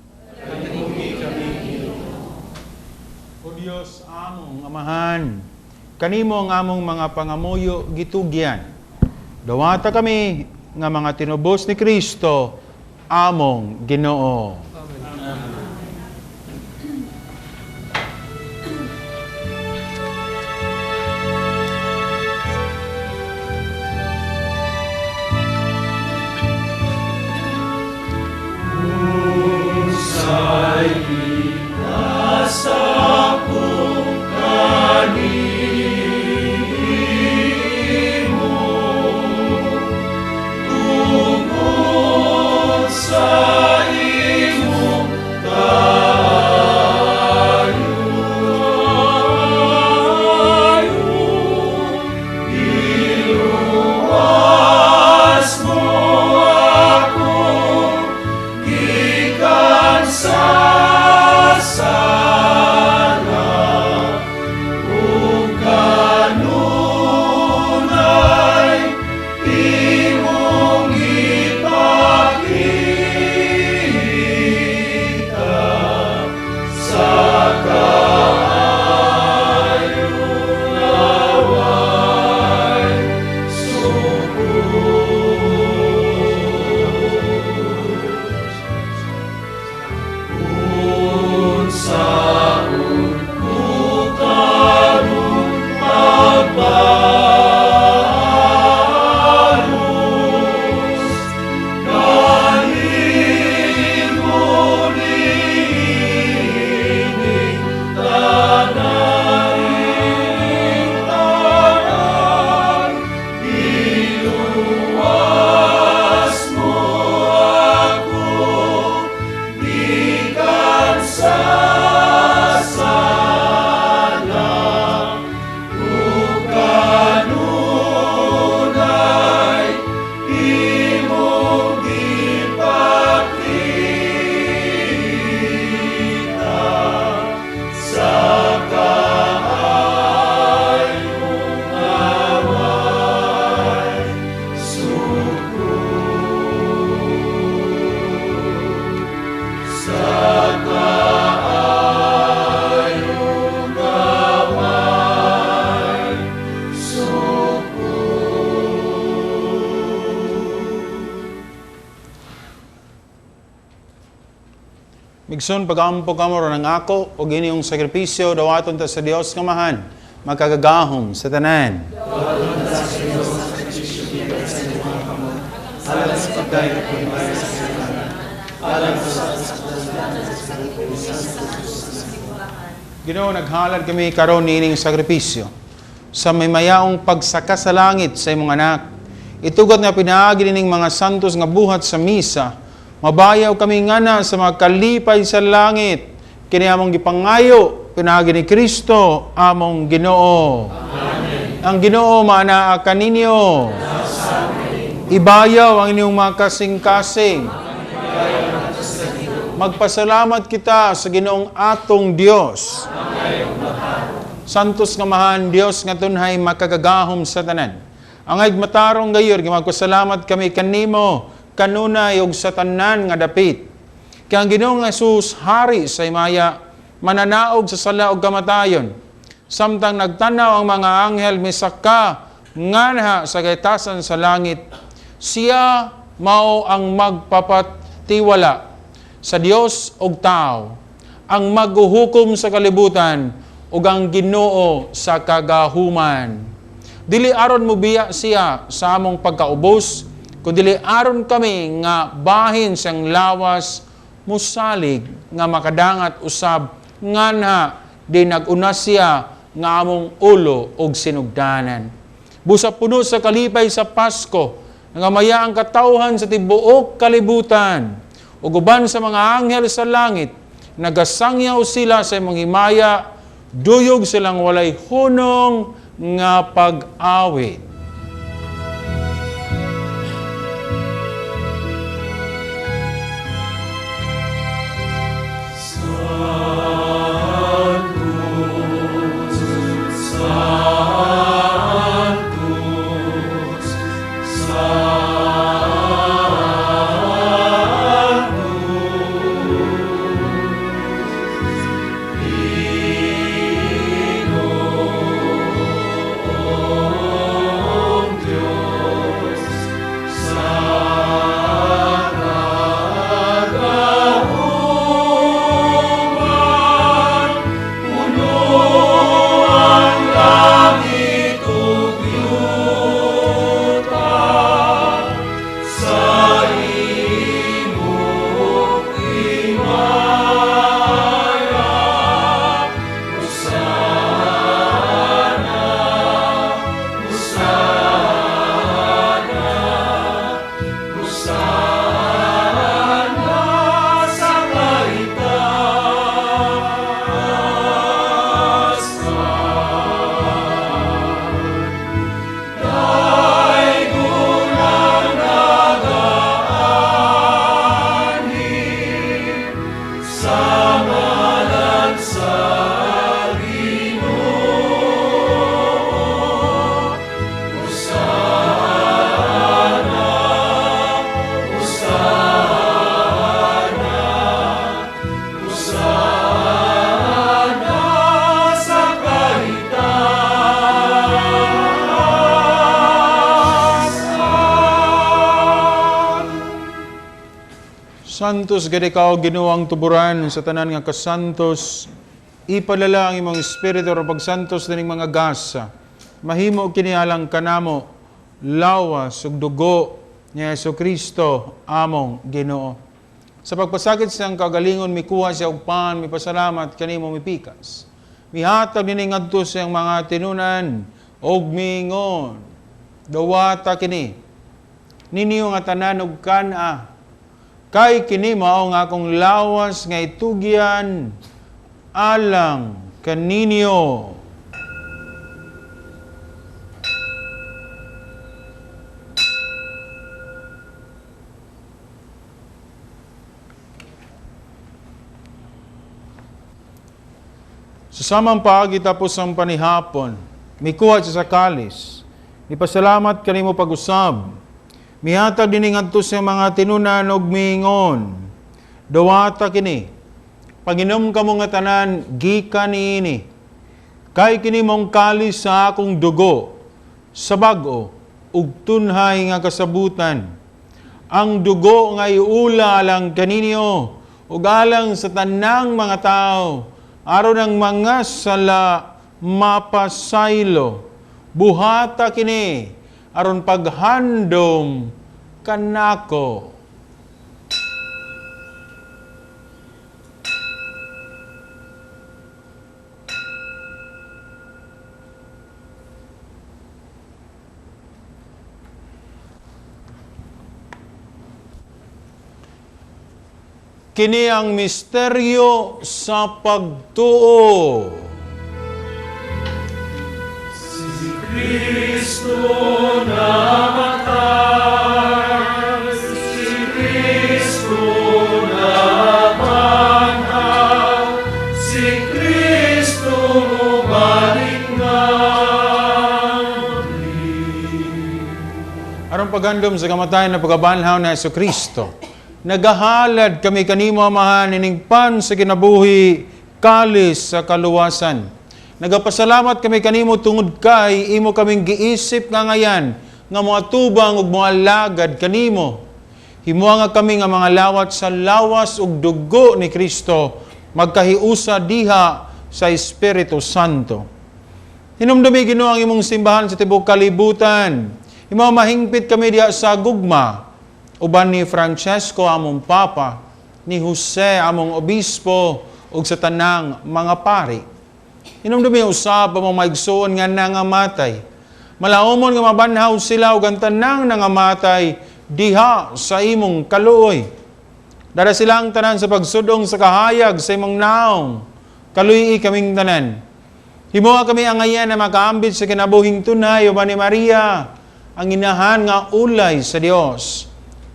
D: O Dios among Amahan, kanimo ang among mga pangamuyo gitugyan. Dawata kami nga mga tinubos ni Kristo among Ginoo.
H: Amen.
D: Migson pagampo kamo ron ang ako ug inyong sakripisyo dawaton ta sa Dios nga Amahan makagagahom sa tanan. Ginoo, naghalad kami karon niining sakripisyo sa may mayaong pagsaka sa langit sa imong anak. Itugot nga pinaagi nining mga santos nga buhat sa misa, mabayaw kami ngana sa mga kalipay sa langit. Kini among gipangayo pinaagi ni Kristo among Ginoo. Amen. Ang Ginoo maanaa kaninyo. Ibayaw ang inyong mga kasing-kasing. Magpasalamat kita sa Ginoong atong Dios. Santos nga Amahan, Dios nga tunhay makagagahom sa tanan. Angay matarong gayon, magpasalamat kami kanimo kanunay ug sa tanan nga dapit. Kay ang Ginoong Jesus hari sa himaya, mananaog sa sala ug kamatayon. Samtang nagtanaw ang mga anghel misaka nganha sa kahitasan sa langit, siya mao ang magpapatiwala sa Dios ug tao, ang maghuhukom sa kalibutan ug ang Ginoo sa kagahuman. Dili aron mobiya siya sa among pagkaubos, kundi aron kami nga bahin siyang lawas musalig nga makadangat usab nganha di nag-una siya nga among ulo ug sinugdanan. Busa puno sa kalipay sa Pasko, nga maya ang katawhan sa tibuok kalibutan ug uban sa mga anghel sa langit, nagasangyaw sila sa imong himaya, duyog silang walay hunong nga pag-awit. Santos gid ikaw Ginoo ang tuburan sa tanan nga kasantos. Ipadala ang imong espiritu aron pagsantos nining mga gasa. Mahimo kini alang kanamo lawas ug dugo ni Hesukristo among Ginoo. Sa pagpasakit siyang kagalingon mikuha siya og pan, mipasalamat kanimo mipikas. Mihatag nining ngadto sa iyang mga tinunan og miingon, dawata kini ninyo nga tanan og kan-a. Kay kini mao nga akong lawas nga itugyan alang kaninyo. Sa samang paagi tapos ang panihapon, mikuha siya sa kalis, mipasalamat kanimo pag-usab, mihatag dinhi ngadto sa mga tinunan og miingon, dawata kini, panginom kamo nga tanan gikan niini, kay kini mong kalis sa akong dugo, sa bag-o ug tunhay nga kasabutan. Ang dugo nga iula alang kaninyo Ug alang sa tanang mga tao, aron ang mga sala mapasaylo. Buhata kini aron paghandom kanako. Kini ang misteryo sa pagtuo.
C: Si Kristo namatay, si Kristo nabanhaw, si Kristo mubalik na.
D: Aron paghandom sa kamatayon na pagkabanhaw ni Hesus Kristo, nagahalad kami kanimo, Amahan, ining pan sa kinabuhi, kalis sa kaluwasan. Nagapasalamat kami kanimo tungod kay imo kaming giisip nga ngayan nga moatubang ug moalagad kanimo. Himoa nga kami nga mga lawat sa lawas ug dugo ni Kristo magkahiusa diha sa Espiritu Santo. Hinumdumi, Ginoo, ang imong simbahan sa tibuok kalibutan. Himoa mahingpit kami diha sa gugma uban ni Francesco among Papa, ni Jose among Obispo, ug sa tanang mga pari. Hinumdumi usab among maigsuon nga nangamatay. Malaumon nga mabanhaw sila ug ang tanang nangamatay diha sa imong kaluoy. Dara silang tanan sa pagsudong sa kahayag sa imong naong. Kaluyi kaming tanan. Himoa kami angayan na makaambit sa kinabuhing tunay uban ni Maria, ang inahan nga ulay sa Dios.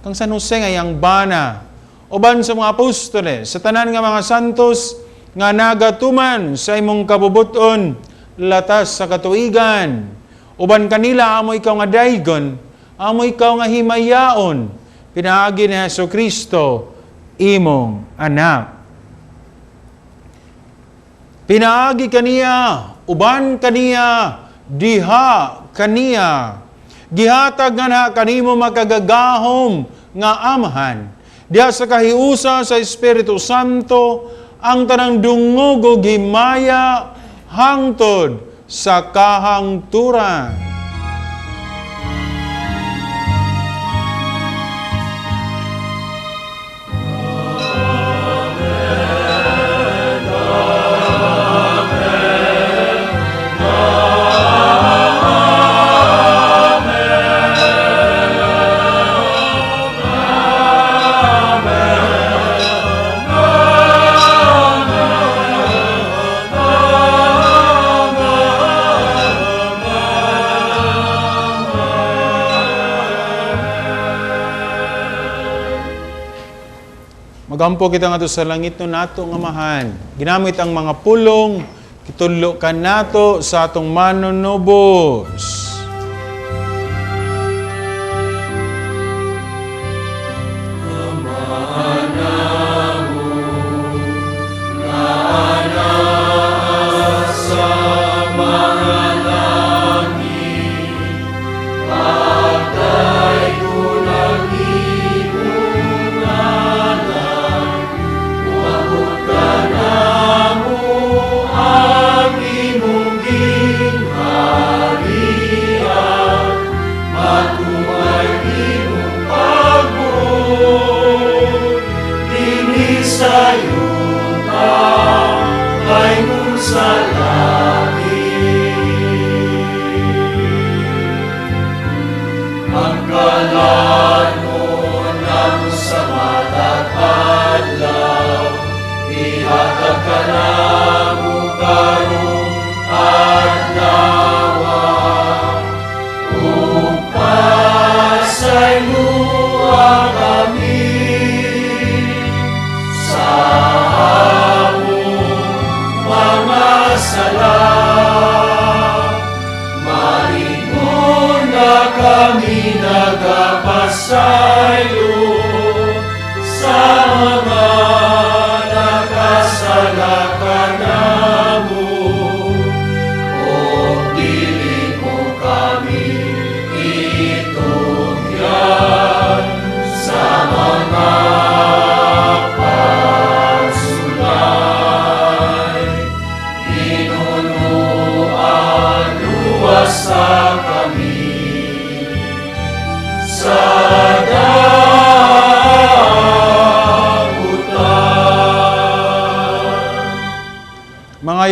D: Kang San Jose nga iyang bana, uban sa mga apostoles, sa tanan nga mga santos nga nagatuman sa imong kabubuton, latas sa katuigan. Uban kanila amo ikaw nga daygon, amo ikaw nga himayaon, pinaagi ni Hesus Kristo, imong anak. Pinaagi kaniya, uban kaniya, diha kaniya. Gihatag nga na kanimo makagagahom nga amahan. Diha sa kahiusa sa Espiritu Santo, ang tanang dungog ug himaya hangtod sa kahangturan. Magampo kita ngadto sa langit no nato nga Amahan. Ginamit ang mga pulong, kitudlo ka nato sa atong manunubos.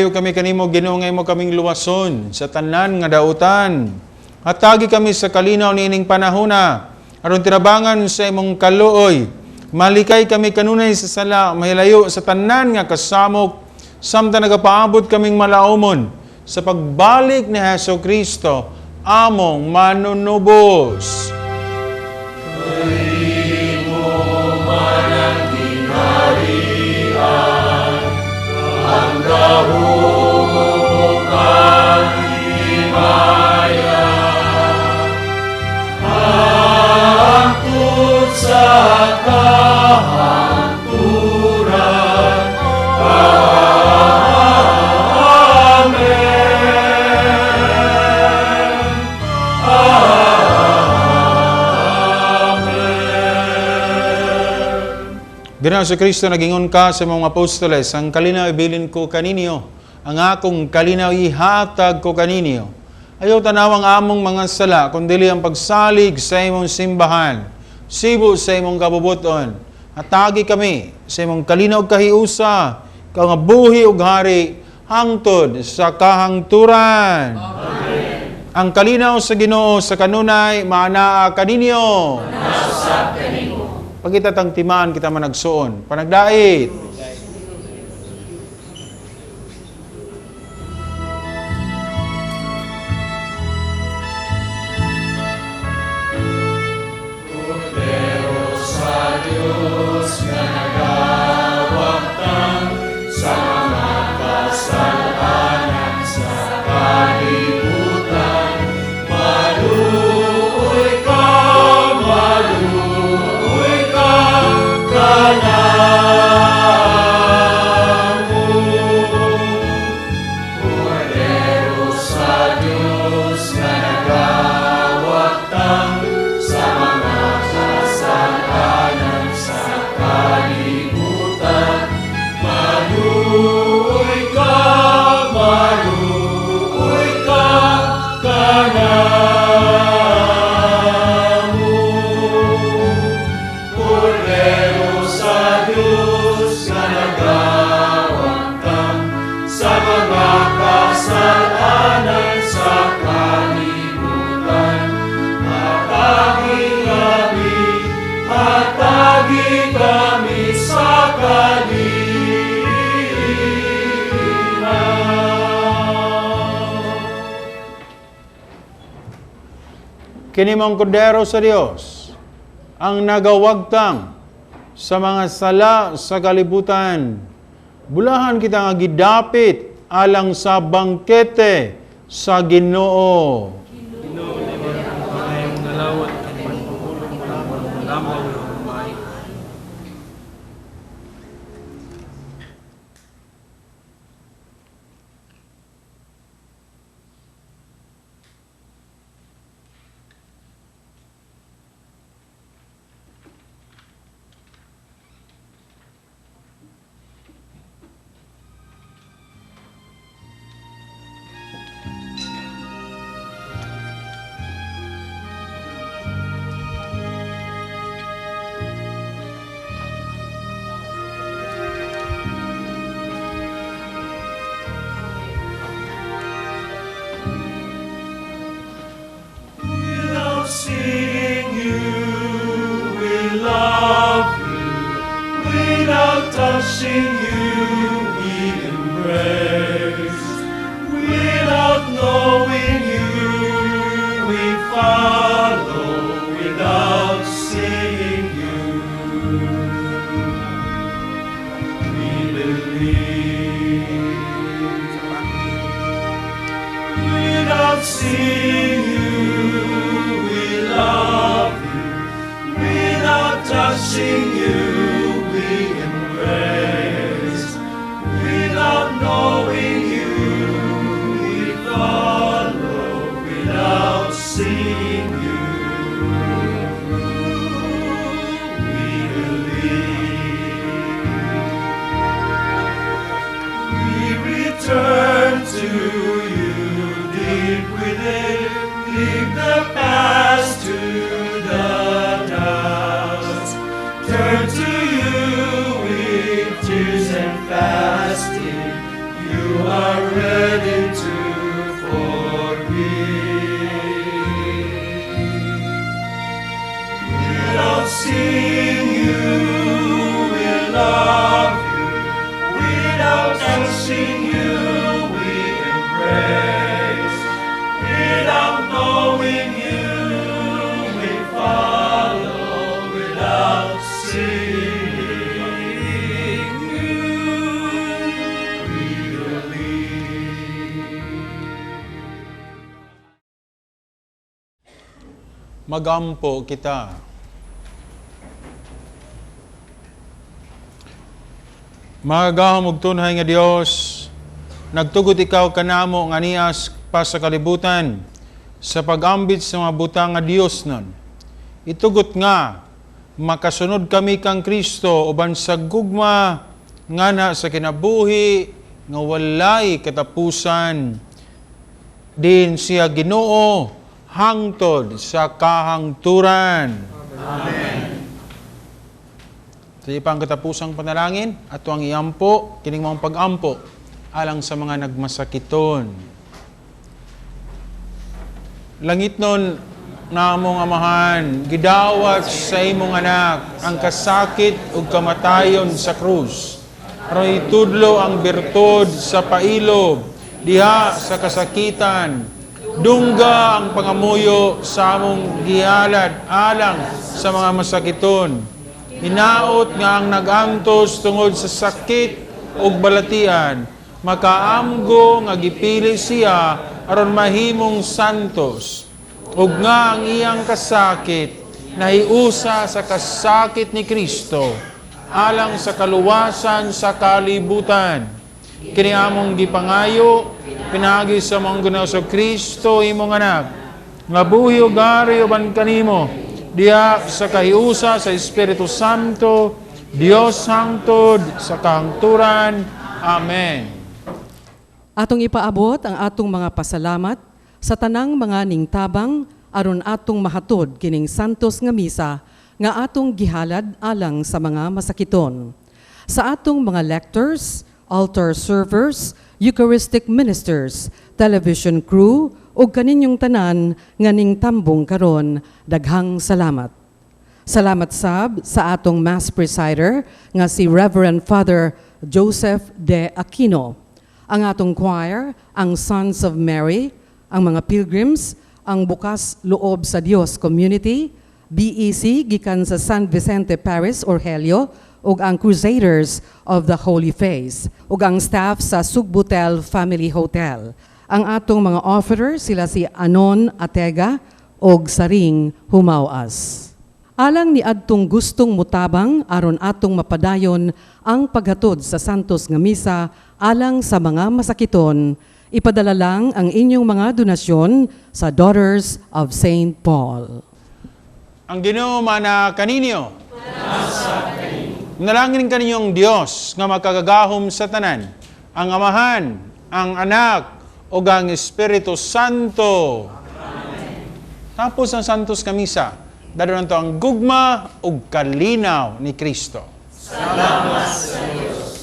D: Nagahangyo kami kanimo, Ginoo, nga imo kaming luwason sa tanan nga dautan. Hatagi kami sa kalinaw niining panahona, aron tinabangan sa imong kaluoy. Malikay kami kanunay sa sala, mahilayo sa tanan nga kasamok, samtang nagapaabot kaming malaumon sa pagbalik ni Hesus Kristo, among manunubos.
C: Imo man ang gingharian, ang gahom ug ang himaya, hangtod sa kahangturan. Amen. Amen.
D: Ginoo sa Kristo, nagingon ka sa mga apostoles, ang kalinaw ibilin ko kaninyo, ang akong kalinaw ihatag ko kaninyo. Ayaw tanawang among mga sala, kundili ang pagsalig sa imong simbahan, sibo sa imong kabubuton. Hatagi kami sa imong kalinaw kahiusa, ikaw nga buhi ug hari, hangtod sa kahangturan. Amen. Ang kalinaw sa Ginoo sa kanunay, maanaa kaninyo. Pagkitatang timaan kita managsuon. Panagdait.
C: Kordero sa Diyos nga nagawagtang sa mga kasalanan sa kalibutan. Maluoy ka, maluoy ka, kanamo. Kordero sa Diyos nga nagawagtang sa mga kasalanan sa kalibutan. Maluoy ka, maluoy ka, kanamo. Kordero sa Diyos nga nagawagtang sa mga kasalanan sa kalibutan. Hatagi kami, hatagi kami sa kalinaw.
D: Kini mong kordero sa Dios ang nagawagtang sa mga sala sa kalibutan. Bulahan kita nga gidapit alang sa bangkete sa Ginoo.
H: Ginoo, dili ako angay ngalawat apan pahulong mo lamang lamaw nga maayo.
C: Without seeing you, we love you. Without touching you, we embrace. Without knowing you, we follow. Without seeing you, we believe. Without seeing you, we love you. Without touching you, we embrace. Without knowing you, we follow. Without seeing you, we believe. We return to you deep within, leave the past to the dust. Turn to
D: Magampo kita. Magagahom og tunhay nga Dios, nagtugot ikaw kanamo nga nias pa sa kalibutan sa pag-ambit sa mga butang nga Dios nun. Itugot nga makasunod kami kang Kristo uban sa gugma nga na sa kinabuhi nga walay katapusan din siya Ginoo hangtod sa kahangturan. Amen. Sa ipang katapusang panalangin, ato ang iampo, kining mga pag-ampo, alang sa mga nagmasakiton. Langit nun na among amahan, gidawat sa imong anak ang kasakit ug kamatayon sa krus. Aron itudlo ang bertud sa pailob, diha sa kasakitan. Dungga ang pangamuyo sa among gihalad alang sa mga masakiton. Hinaot nga ang nag-antos tungod sa sakit ug balatian, makaamgo nga gipili siya aron mahimong santos, ug nga ang iyang kasakit nahiusa sa kasakit ni Kristo alang sa kaluwasan sa kalibutan. Kini among gipangayo pinaagi sa among Ginoong Kristo imong anak, nga buhi ug ari uban kanimo diha sa kahiusa sa Espiritu Santo, Dios hangtod sa kahangturan. Amen.
B: Atong ipaabot ang atong mga pasalamat sa tanang mga ningtabang aron atong mahatod kining santos nga misa nga atong gihalad alang sa mga masakiton. Sa atong mga lectors, altar servers, Eucharistic ministers, television crew, ug kaninyong tanan nga ningtambong karon, daghang salamat. Salamat sab sa atong Mass presider nga si Reverend Father Joseph De Aquino, ang atong choir, ang Sons of Mary, ang mga pilgrims, ang Bukas Loob sa Dios Community, BEC gikan sa San Vicente Parish, Orgelio, ug ang Crusaders of the Holy Face, ug ang staff sa Sugbutel Family Hotel. Ang atong mga offerer sila si Anon Atega ug Saring Humawas. Alang ni adtong gustong mutabang aron atong mapadayon ang paghatod sa Santos nga Misa alang sa mga masakiton, ipadala lang ang inyong mga donasyon sa Daughters of St. Paul.
D: Ang Ginoo mana kaninyo. Nalangin kaninyong Dios nga makagagahom sa tanan, ang Amahan, ang Anak, ug ang Espiritu Santo. Amen. Tapos ang Santos nga Misa, dadon to ang gugma ug kalinaw ni Kristo.
C: Salamat sa Diyos.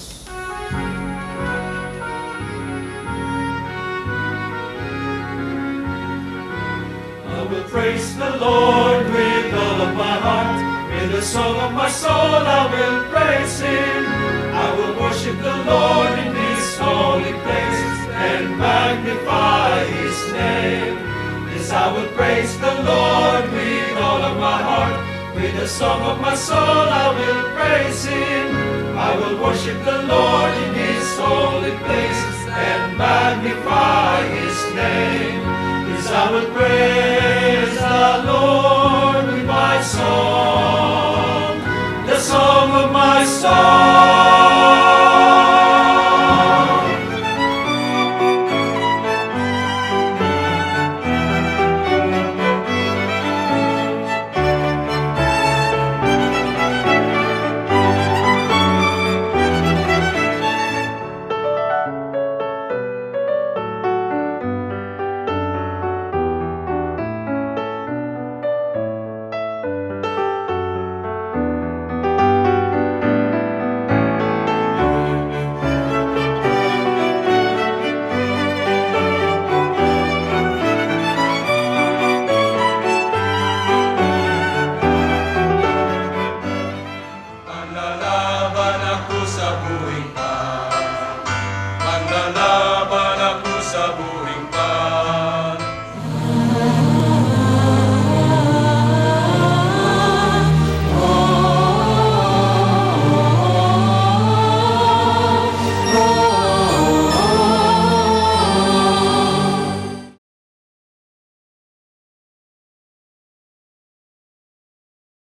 C: I will praise the Lord with all of my heart. In the song of my soul I will praise Him. I will worship the Lord in His holy place and magnify His name. Yes, I will praise the Lord with all of my heart. With the song of my soul I will praise Him. I will worship the Lord in His holy place and magnify His name. Yes, I will praise